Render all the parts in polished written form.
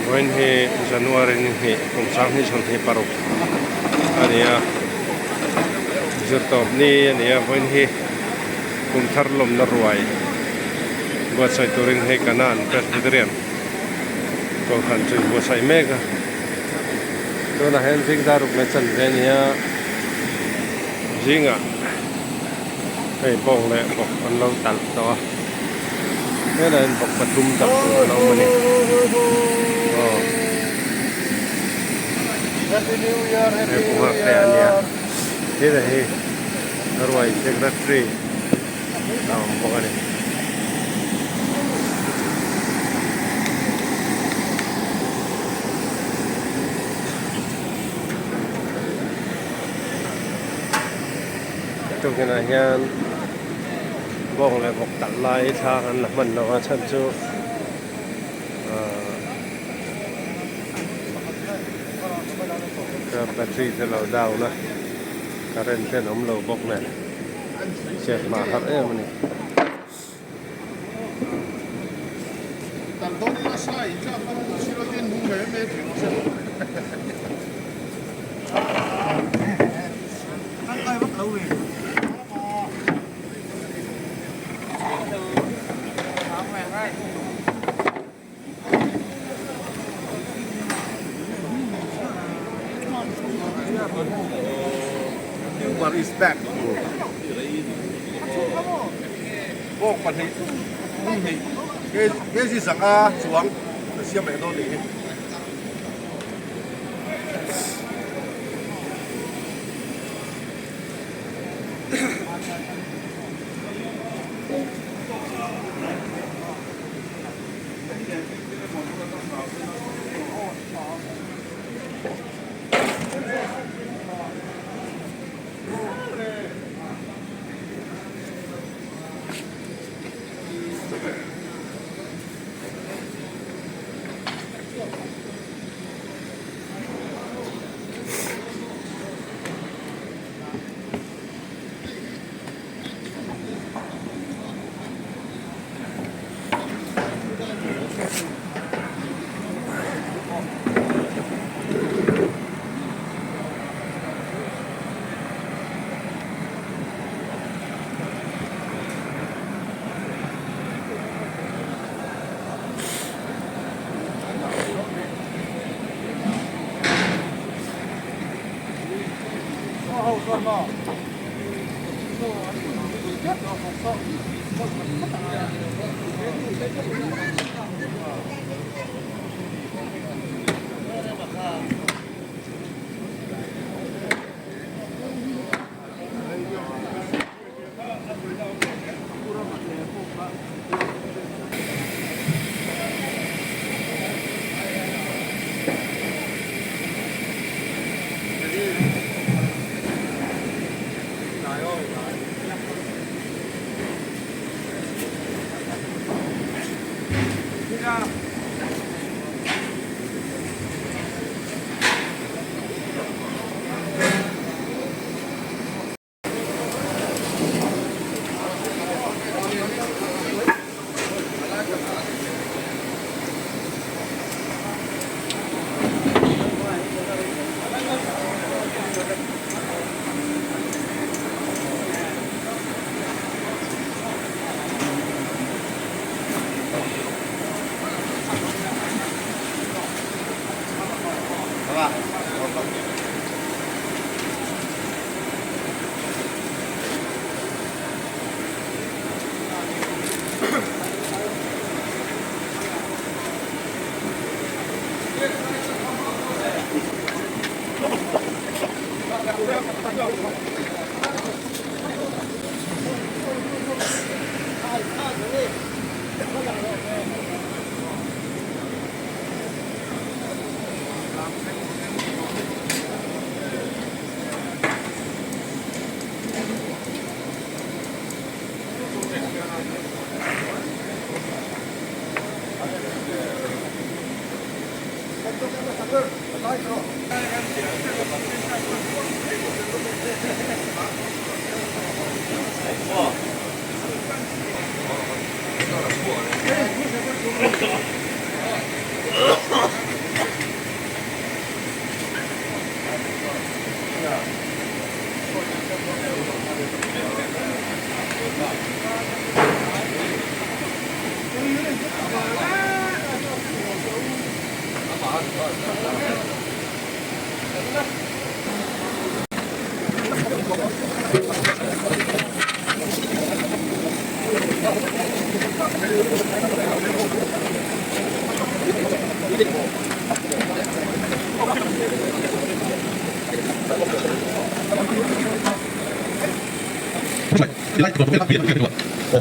Vawiin hi January ni hnih kum 2026 a ni a, zirtawp ni a ni a, vawiin hi kum thar lawmna ruai buatsaih turin hei Kanan Presbyterian Kohhran chu inbuatsaih mek a, tunah hian zing dar ruk leh chanve a ni a, zingah hei bawng leh bawk an lo talh tawh a helaiah hian bawk pathum talh tur an awm a ni aw hei pu nghak te a nia helai hi ruai secretary a awm bawk a ni. Tuktinah hian bawng leh vawk talh lai thla an la hman lo a chhan chu ahh battery te lo down a current te an awm lo bawk nen chhiat hma har em a ni. Bawk pahnih hmun hnih kg zanga chuang ka siam leh dawn nih hi.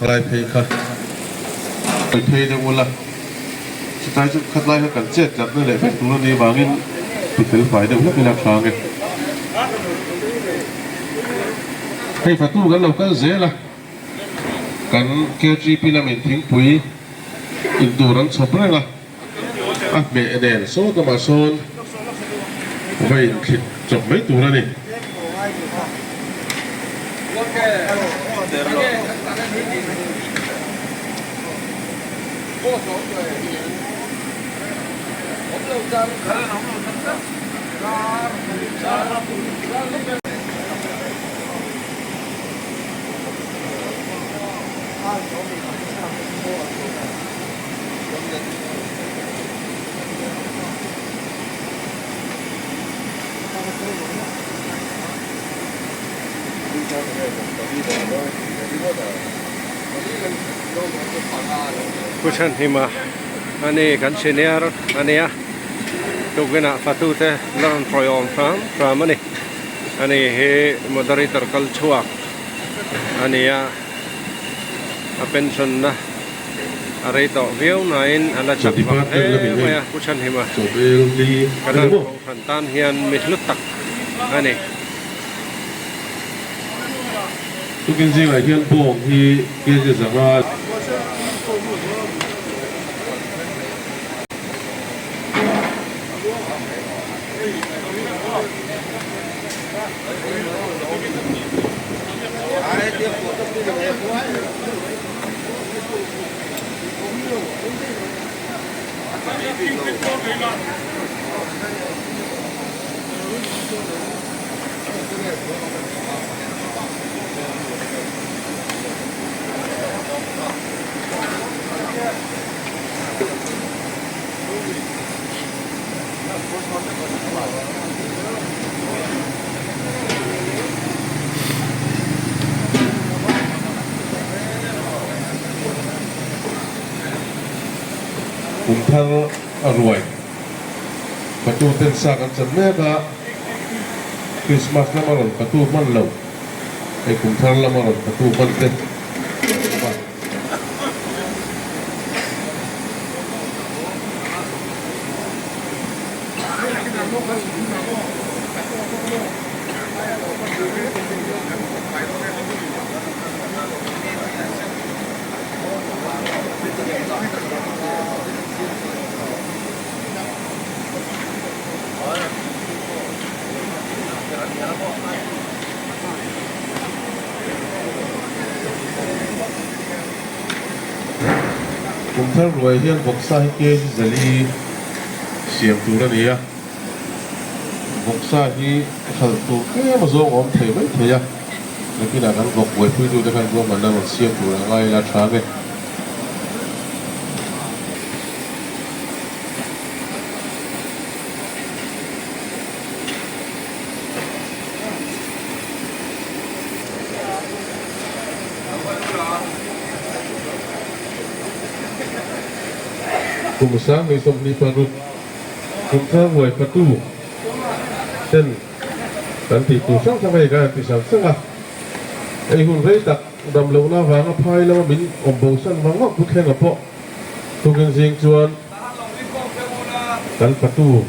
Lai phei kha phei deuh ula chutlai chu khatlai kha kan chet tlatna leh vek tur a nih vangin ti fel fai deuh hlek ila tha ange. Hei fatu kan lo kal zel a, kan KGP lamin thingpui intur an chhawp reng a. A hmeh nen sawn lamah sawn va inthlit chawp mai tur a ni. Pu Chhanhima a ni kan senior a nia tukinah fatute la rawn hrawiawm hram hram a ni a ni hi moderator kal chhuak a ni a a pension na. A rei tawh viau nain a la chak vang hle mai a, Pu Chhanhima Kanan Kohhran tan hian mi hlu tak a ni. Tukin zingah hian bawng hi kg zanga. Kum thar a ruai fatu ten sa kan chan mek a, Christmas lama rawn fatu hman lo, hei kum thar lama rawn fatu hman te an awm a. Kum thar ruai hian vawksa hi kg zali siam tur a ni a, vawksa hi hralh tur tlem a zawng awm thei mai thei a, nakinah kan vawk buaipuitute khan ruahmanna rawn siam tur a ngai ila tha nge. Kum 2026 kum thar ruai fatu ten kan tih tur hrang hrang hei kan han ti sang sang a, hei hun rei tak dam lohna avanga phai lama min awm bosan vang vang thuthleng a pawh tukin zing chuan kan fatu.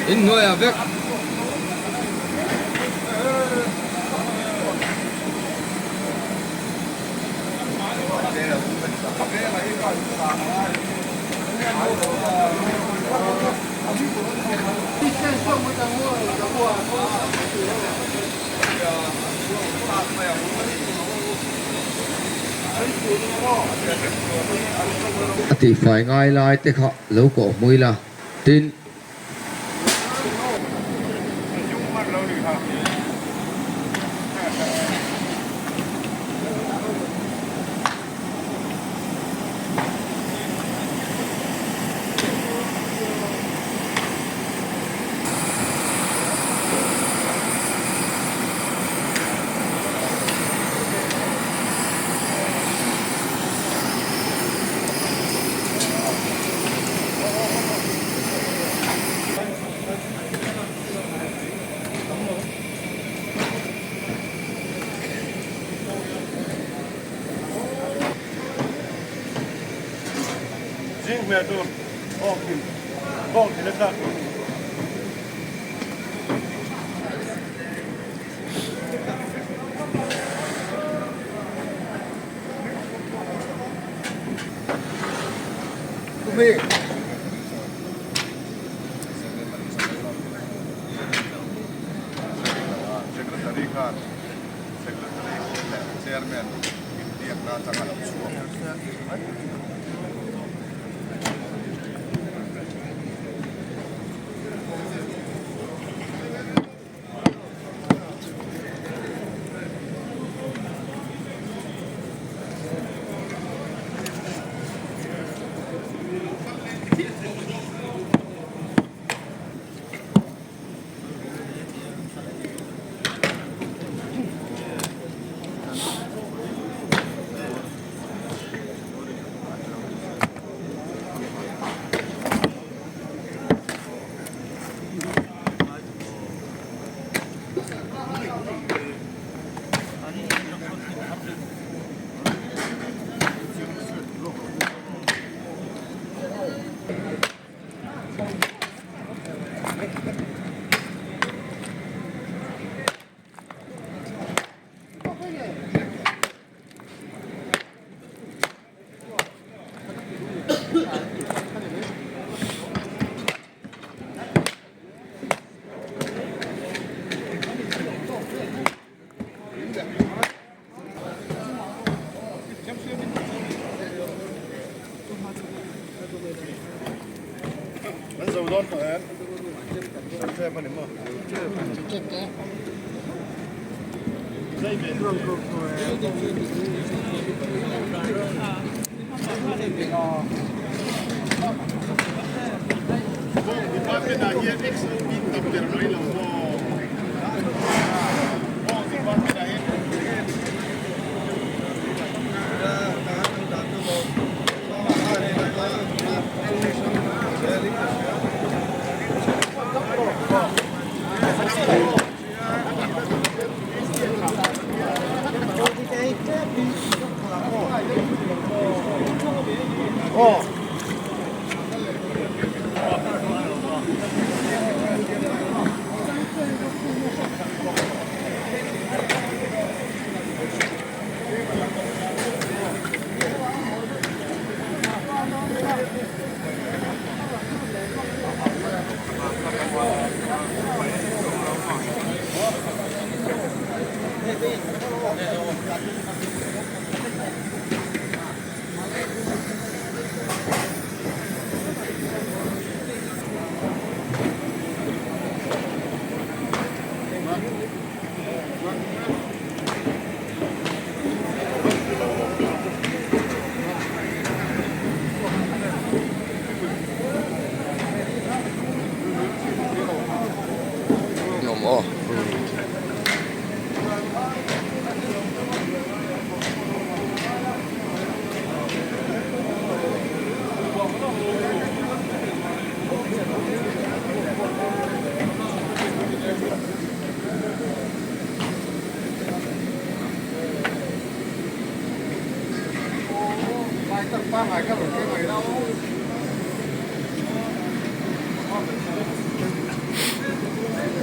In hnuaiah vek. A tihfai ngai lai te kha lo kawh hmui la. Tin.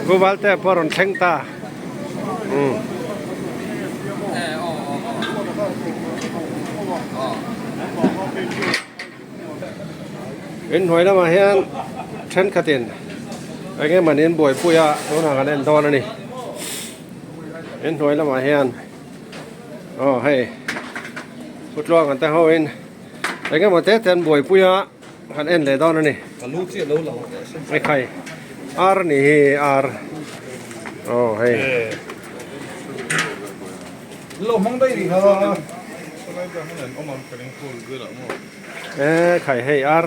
Pu Valte pawh a rawn thleng ta. Umm. Inhnuai lamah hian thenkhatin eng emaw niin buaipui a tunah kan en dawn a ni. Inhnuai lamah hian aw hei Pu Tluanga te hoin eng emaw te te an buaipui a. Han en leh dawn a ni. Ekhai ar a nih hi ar aw hei. Ekhai hei ar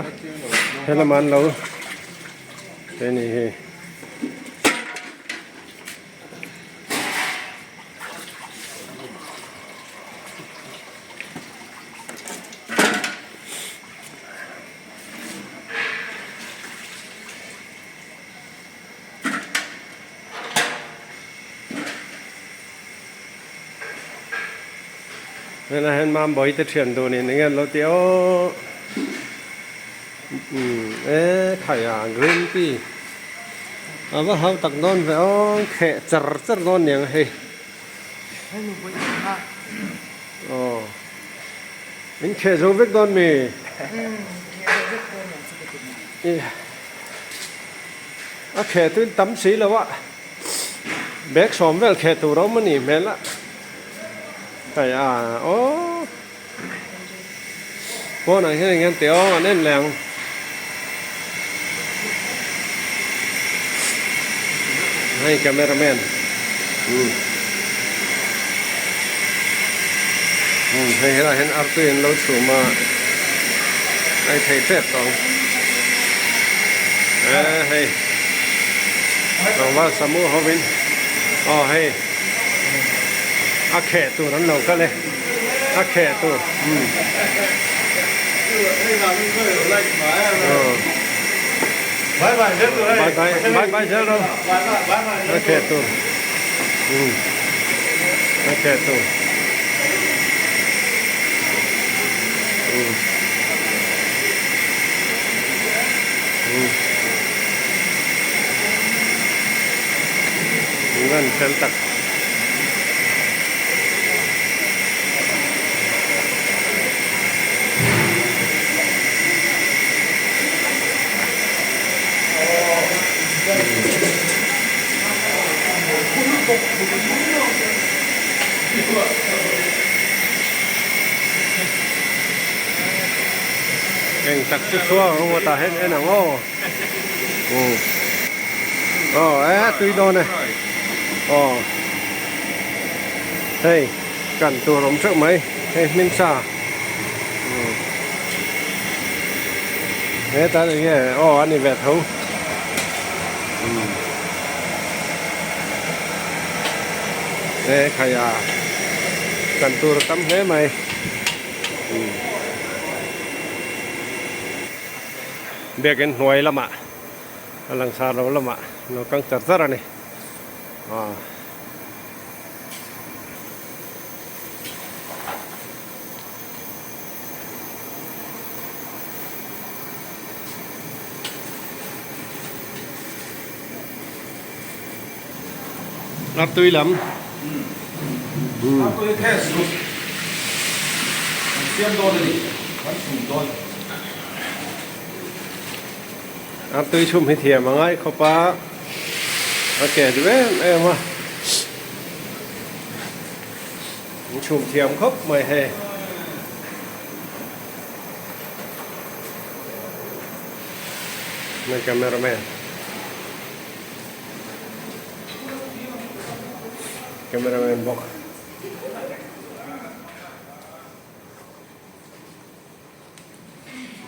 helamah an lo hei nih hi. Helai hian Mambawi te thian dun in enge an lo ti aw umm e khai a green tea a va hau tak dawn ve aw kheh char char dawn niang hei aw. In kheh zo vek dawn mi? A kheh chu in tam si lo a, bag sawm vel kheh tur a awm a nih hmel a, hei a aw pawnah hian eng nge an tih aw an en leh ang. Hei camera man umm umm hei helaiah hian artui an lo chhum a a i thei tep tawh ang eh hei tlangval samu hovin aw hei a kheh tur an lo kal e a kheh tur umm. Bye bye bye bye zel ro a kheh tur umm a kheh tur umm umm ngan fel tak. Eng tak chu chhuak ang maw tah hian en ang aw aw e tui dawn e aw hei kan tur awm teuh mai hei hmin sa. Heta eng nge aw a ni ve tho e khai a kan tur a tam hle mai biakin hnuai lamah a langsar lo lamah lo kang char char a ni aw. Artui lam. Artui test chu kan siam dawn a ni, kan chhum dawn. Artui chhum hi thiam a ngai khawp a, a ke duh em em a. An chhum thiam khawp mai hei. Mai cameraman. Cameraman bawk.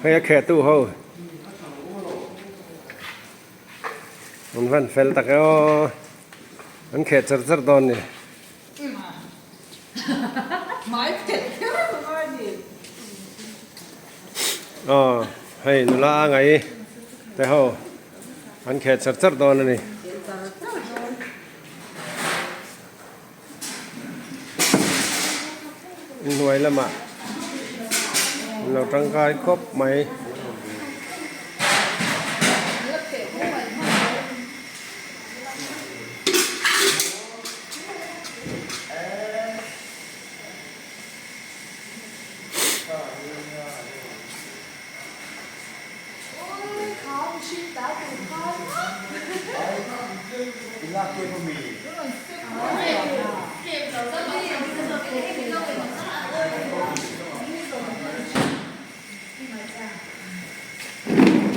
Hei a kheh tu ho. An van fel tak e aw. An kheh char char dawn ni. Aw hei nula a ngai te ho an kheh char char dawn a ni. Hnuai lamah an lo tangkai khawp mai.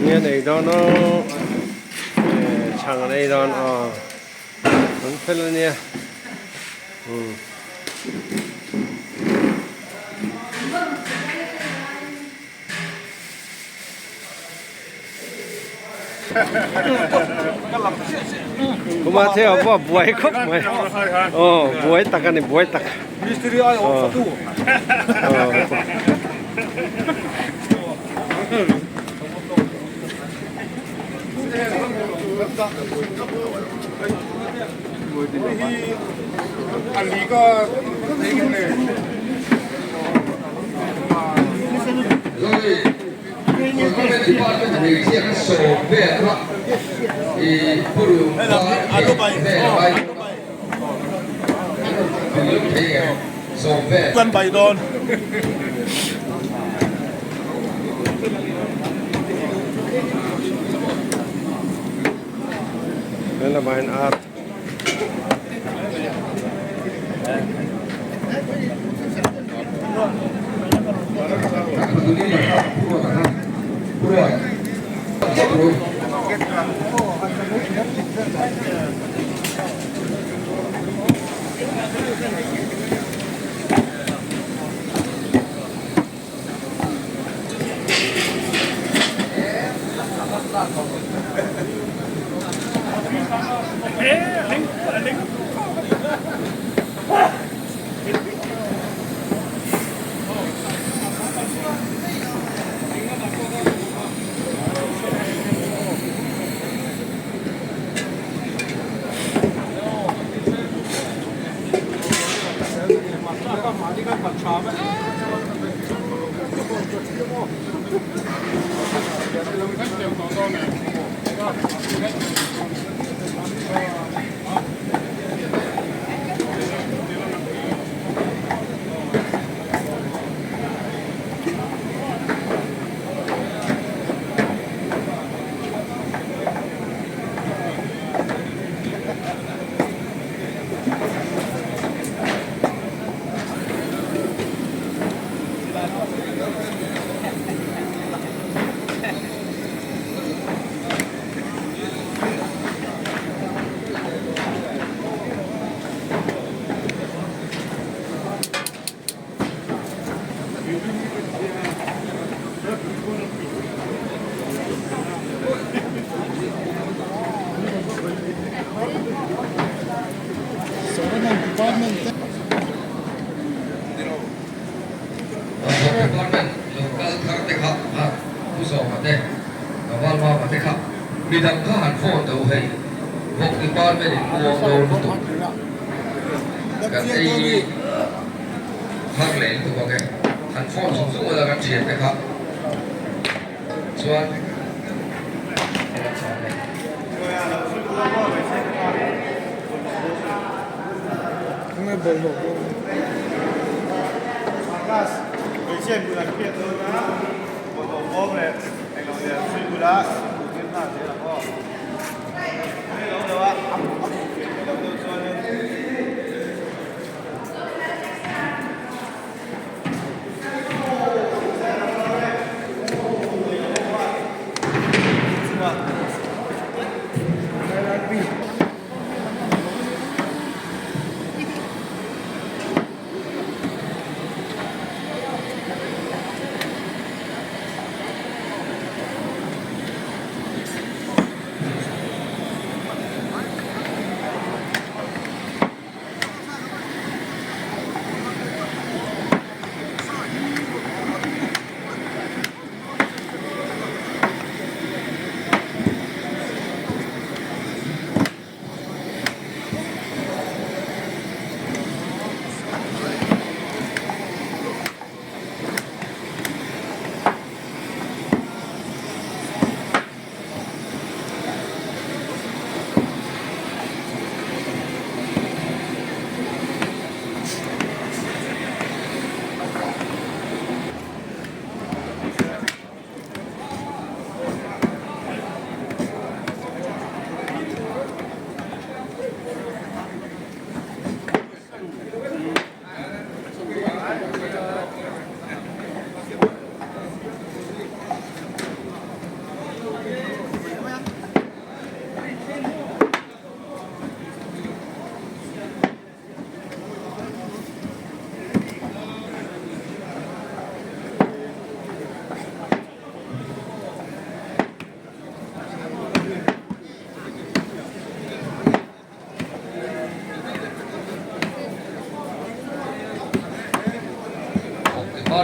Nge an ei dawn aw chhang an ei dawn aw an fel a nia umm. Kuma the a pawh buai khawp mai aw buai tak a ni buai tak. Mistiri ai awm fatu. Kan bai dawn. Helamah hian ar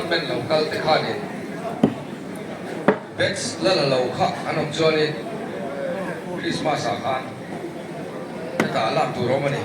Department lo kal te khanin Batch la la lo kha an awm chuanin Christmas ah khan hetah lak tur a awm a ni.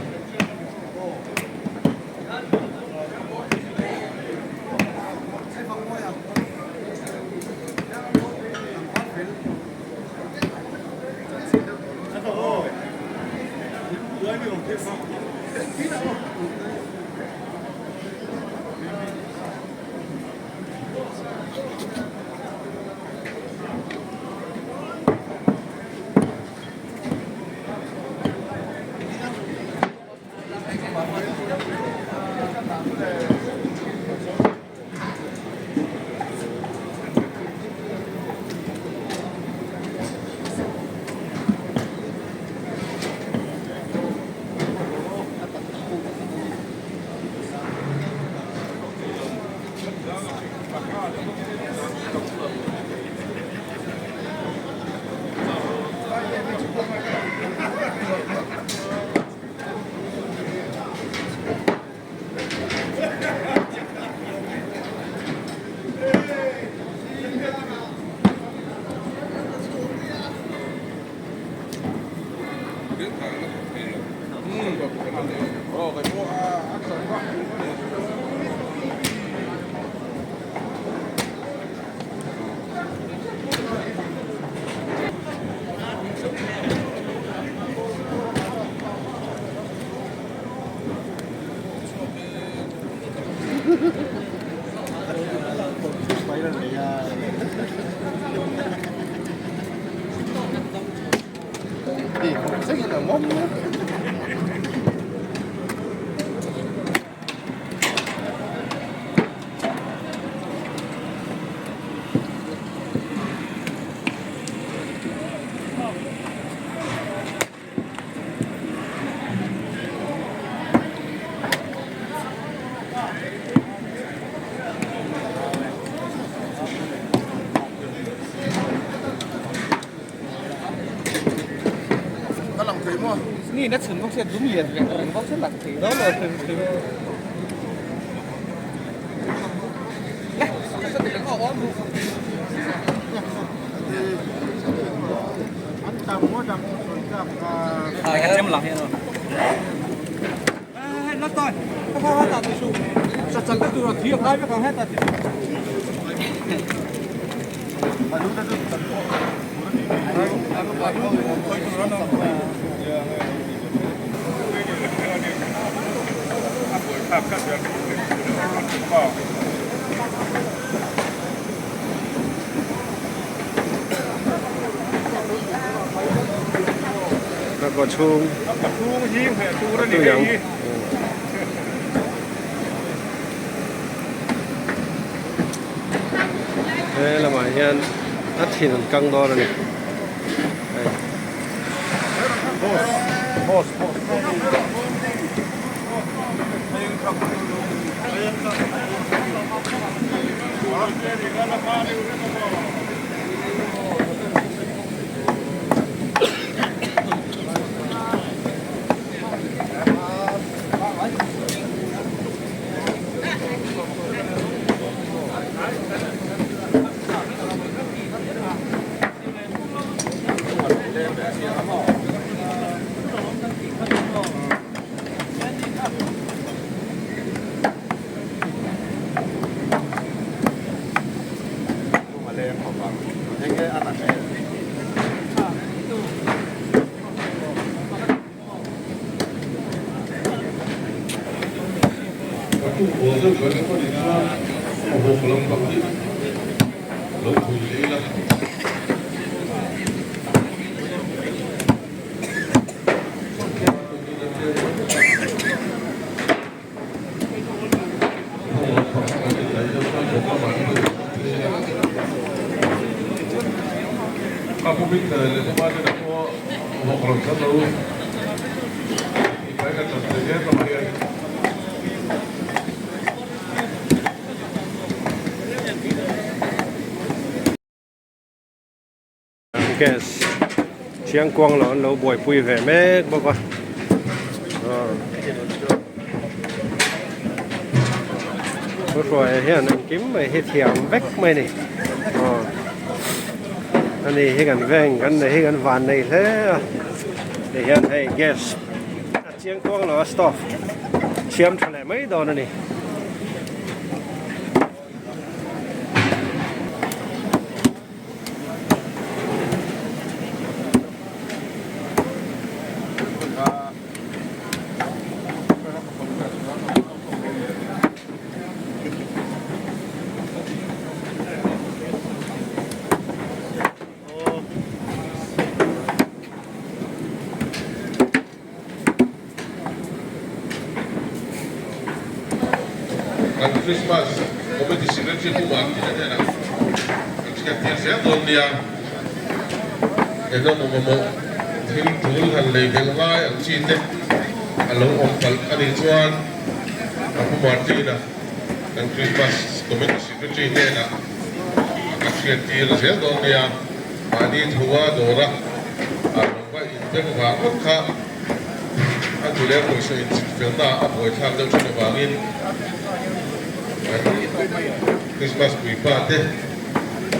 Ka kaw chhung a tui ang. He lamah hian a thin an kang dawn a ni. Hei. Gas Chiangkuang lo an lo buaipui ve mek bawk a. Thuhruaia hian engkim mai hi thiam vek mai a ni. Aw ani hi kan veng kan nei hi kan van nei hle a tihian hei gas a chiang kuang lo a stove siam tha leh mai dawn a ni. Kan Christmas Committee Secretary Pu Martin-a hnenah kan hriattir zel dawn nia. Engemaw mamawh thil tul han lei belh ngai ang chi te a lo awm palh a nih chuan a Pu Martin-a kan Christmas Committee Secretary hnenah kan hriattir zel dawn nia. Mahni thua dawra a lo va inbeng vang ngawt kha a duh leh pawisa inchhitfelna a buaithlak deuh thin avangin kan Krismas puipa te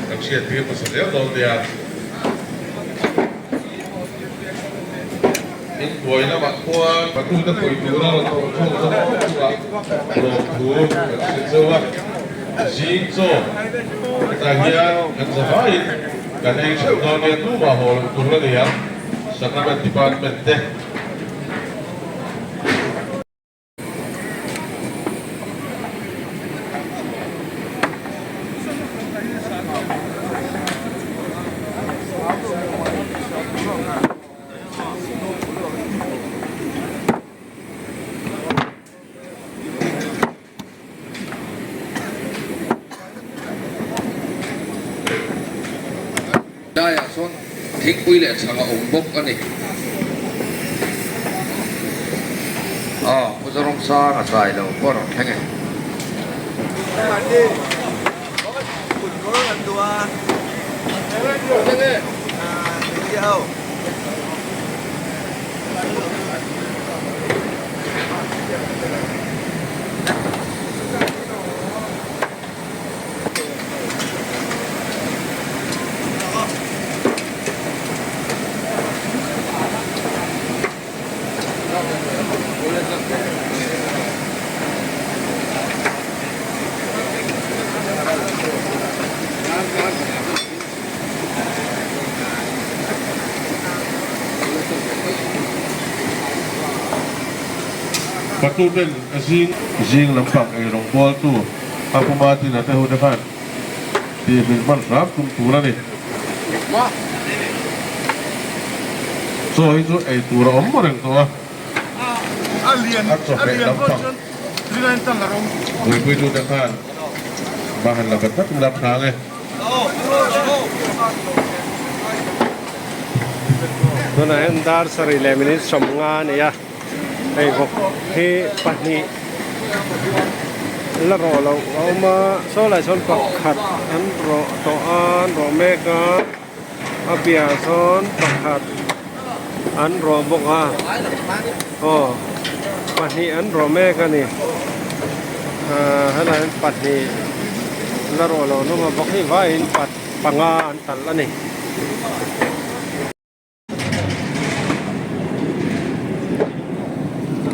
kan hriattir hmasa zel dawn nia. Inbuai lamah khuan patute pui tura rawn thawh chhuak zawng awm chungah lawmthu kan hrilh zeuh a, zing chaw hetah hian kan zavaiin kan ei theuh dawn nia tumah haw loh tur a ni ang, Sacrament Department te. Laiah sawn thingpui leh chhang a awm bawk a ni. Aw, Pu Zarawngsang a zai lo pawh a rawn thleng e. Patuten a zing zing lampang eirawng bualtu a Pu Martin-a te ho te khan tih hmin hman hram tum tur a ni. Chaw hi chu ei tur a awm reng tawh a, a chawhmeh lampang buaipuitute khan va han la vat vat ula phang e. Tunah hian dar sarih leh minute 50 a ni a, hei vawk hi pahnih la rawh loh a awm a, saw lai sawn pakhat an rawh tawh a an rawh mek a, a piahah sawn pakhat an rawh bawk a, aw pahnih an rawh mek a ni, ahh helaiah hian pahnih la rawh loh an awm a bawk hi vaiin panga an talh a ni.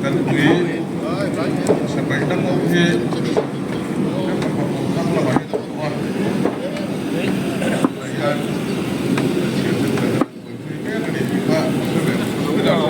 Kan pui sipai dang awm hi thlang lamah hian a awm a, tunah hian thiam deuh kan buaipui mek a ni tih kha a hre ve hre ve a.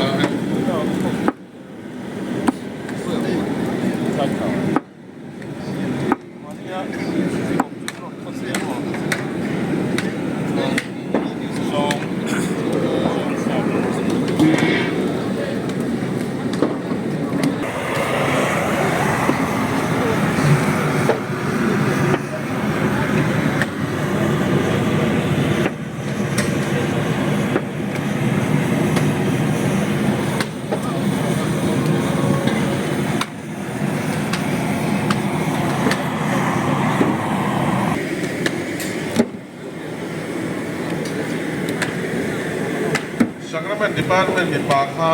Sacrament Department mipa kha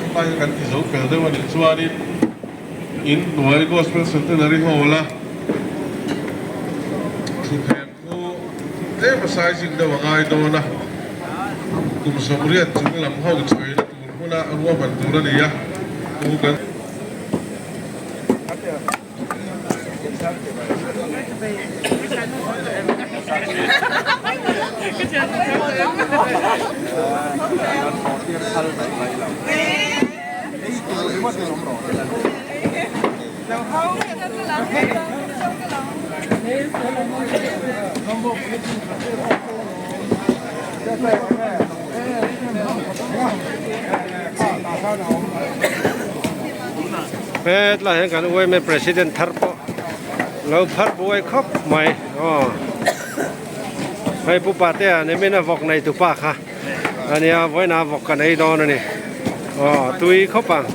helai hi kan ti zo fel deuh a nih chuanin. in hnuai Gospel Centenary Hall-a thutthleng khu tlem a sizing deuh a ngai dawn a, kum 80 chung lam ho chawina tur hmuna ruahman tur a ni a, chu kan. Hetlai hian kan UMA president thar pawh lo phar buai khawp mai aw hei pu pate a nimin a vawk nei tupa kha ania vawiinah vawk kan ei dawn a ni aw tui khawp ang.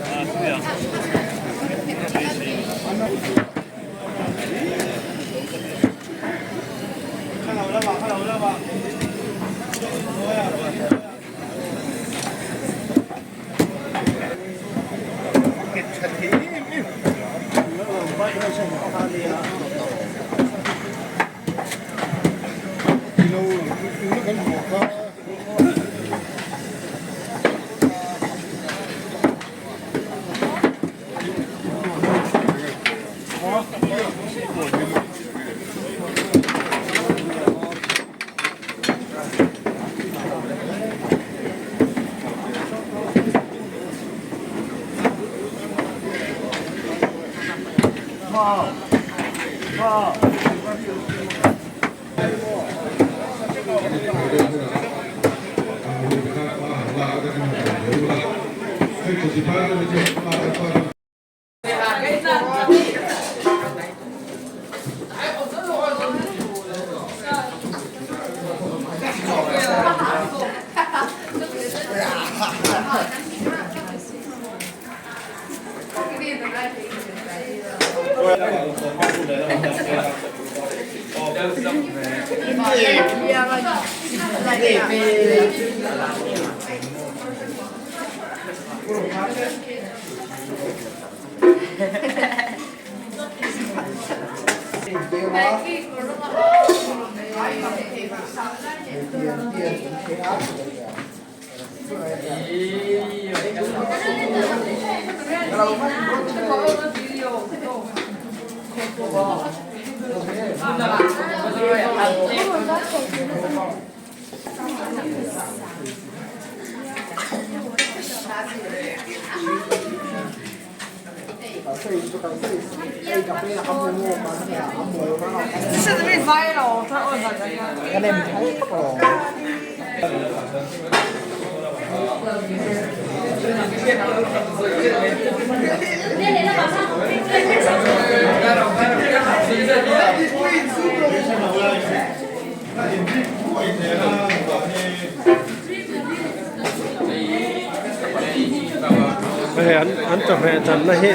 Hei an an chawhmeh channa hi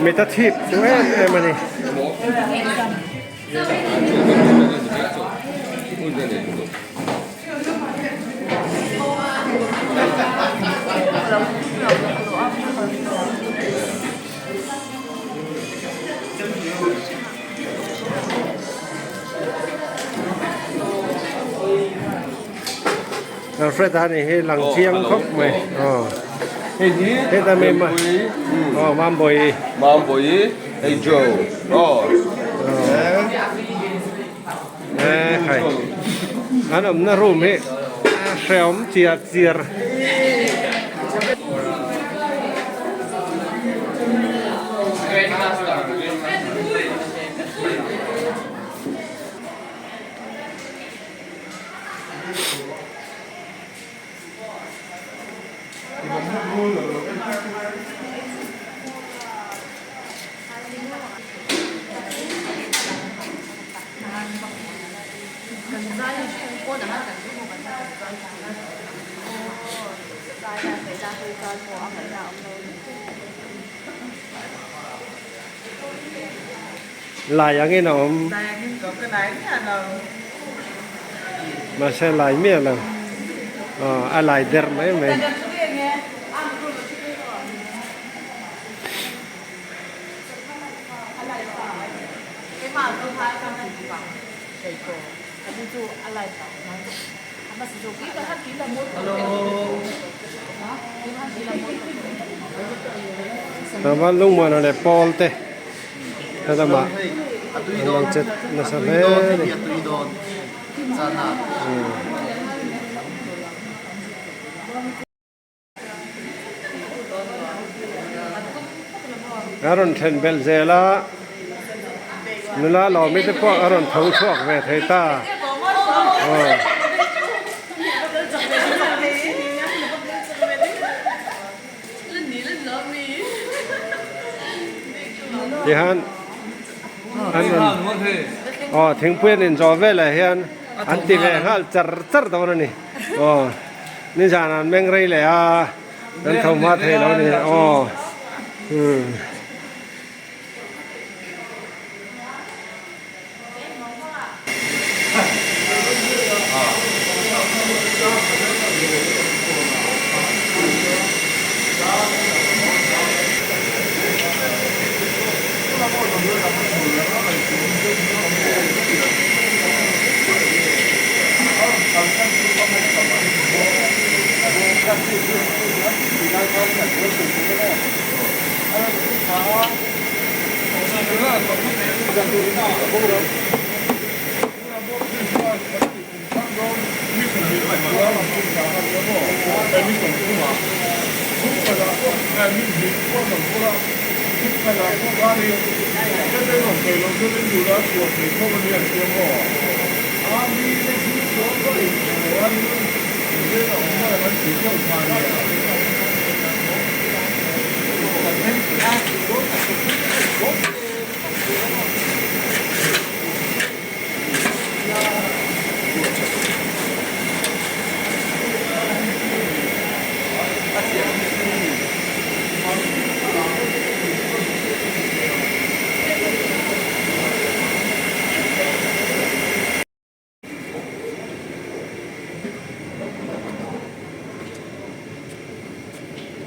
mit a thip chu em em a ni. Alfred a nih hi lang chiang khawp mai aw Hei hi heta mi ma aw Mambawi Mambawi hei Joe aw e khai an awmna room hi a hreawm chiar chiar. Lai angin a awm. Mahse lai miah lo. Aw a lai der mai mai. Tlangval lungmuana leh pawl te helamah an lo chet nasa hle a ni. A rawn thlen belh zel a, nula lawmi te pawh a rawn tho chhuak ve thei ta. Tihian an rawn aw thingpui an inzawh velah hian an ti ve nghal char char dawn a ni aw. Nizan an meng rei leh a, an tho hma thei lo a ni aw. Umm.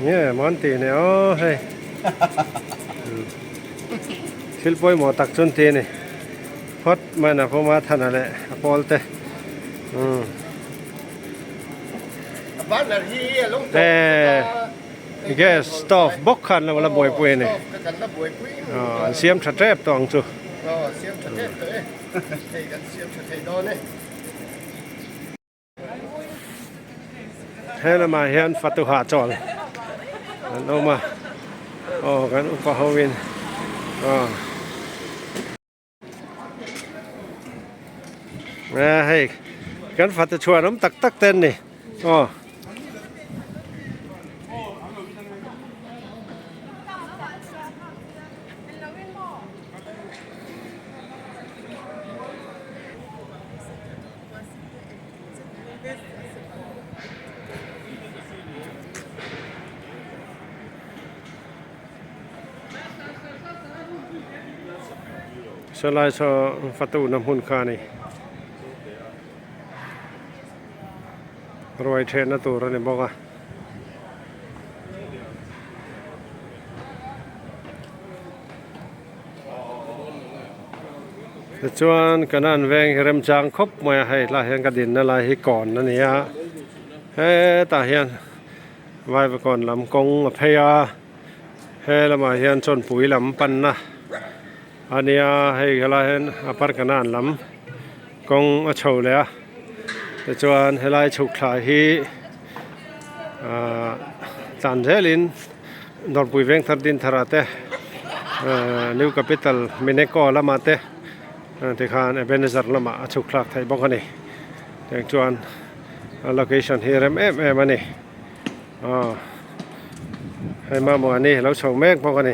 Nge mawn tih ni aw hei thil pawimawh tak chu an ti a ni phawt main a pawm a thana leh a pawl te umm he gas stove bawk khan lo la buaipui a ni aw an siam tha tep tawh ang chu. He lamah hian fatu hahchawl an awm a aw kan upa ho in aw hei kan fatu chhuan awm tak tak te an ni aw. Sawlai saw fatu na hmun kha a ni ruai thenna tur a ni bawk a. Tichuan Kanan veng hi remchang khawp mai a, hei tlaiah hian ka dinna lai hi kawn a ni a, hetah hian Vaivakawn lam kawng a phei a, he lamah hian Chawnpui lam panna a nia, hei helaiah hian Upper Kanan lam kawng a chho leh a, tichuan helai chhuk thla hi ahh tlan zelin. Dawrpui Vengthar Dinthar ah te New Capital Mineko lamah te tikhan Ebenezer lamah a chhuk thlak theih bawk a ni. Tiang chuan a location hi rem em em a ni. Aw hei mamawh a ni lo chho mek bawk a ni.